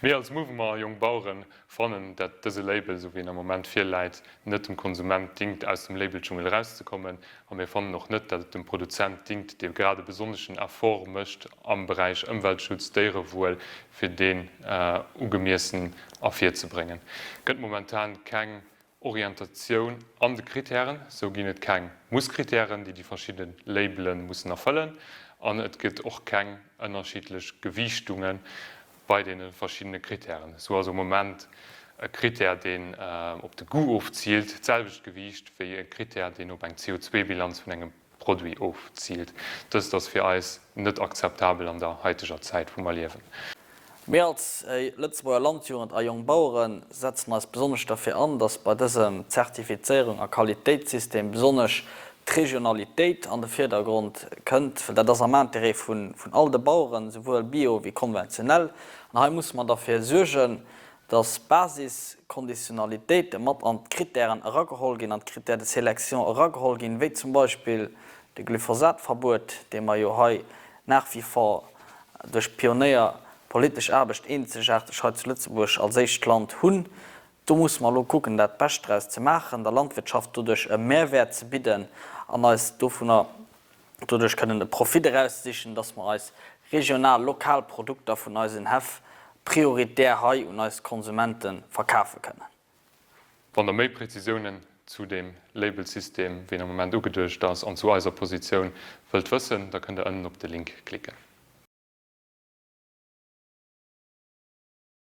Mir als Mouvement Jonk Baueren fannen, dat dëse Label, esou wéi en am Moment virläit, net dem Konsument dingt, aus dem Labeldschungel erauszekommen. A mir fannen och net, dat et dem Produzent dingt, dee grad e besonneschen Effort mécht am Beräich Ëmweltschutz, Déierewuel, fir deen ugemiessen ervirzebréngen. Gëtt momentan keng Orientatioun an de Kritären. Sou ginn et keng Muss-Kritären, déi déi verschidde Labele mussen erfëllen, an et gëtt och keng ënnerschiddlech Gewiichtunge bei deene verschiddene Kritären. Sou ass am Moment e Kritär, deen op de Goût ofziilt, d'selwecht Gewiicht wéi e Kritär, deen op eng CO2-Bilanz vun engem Produit ofziilt. Dëst ass fir eis net akzeptabel an der haiteger Zäit, wou mer liewen. Mir als Lëtzebuerger Landjugend a Jonk Bauere setzen eis besonnesch derfir an, dass bei dësem Zertifizéierung a Qualitéitssystem besonnesch d'Regionalitéit an de Virdergrond kënnt, well dat ass am Intérêt vun all de Baueren, souwuel bio wéi konventionell. An hei musse mer derfir suergen, dass Basiskonditionnalitéite mat an d'Kritären erageholl ginn, an d'Critères de sélection erageholl ginn, wéi zum Beispill de Glyphosatverbuet, dee mer jo hei nach wie vor duerch pionéierpolitesch Aarbecht eenzegaarteg hei zu Lëtzebuerg als éischt Land hunn. Do musse mer elo kucken, dat Bescht draus ze maachen, der Landwirtschaft doduerch e Mehrwäert ze bidden an eis dovunner doduerch kënnen e Profit eraussichen, dass mer eis regional, lokal Produkter vun eisen Häff prioritär hei un eis Konsumente verkafe kënnen. Wann Der méi Präzisiounen zu deem Labelsystem, wéi en am Moment ugeduecht ass, an zu eiser Positioun wëllt wëssen, da kënnt Der ënnen op de Link klicken.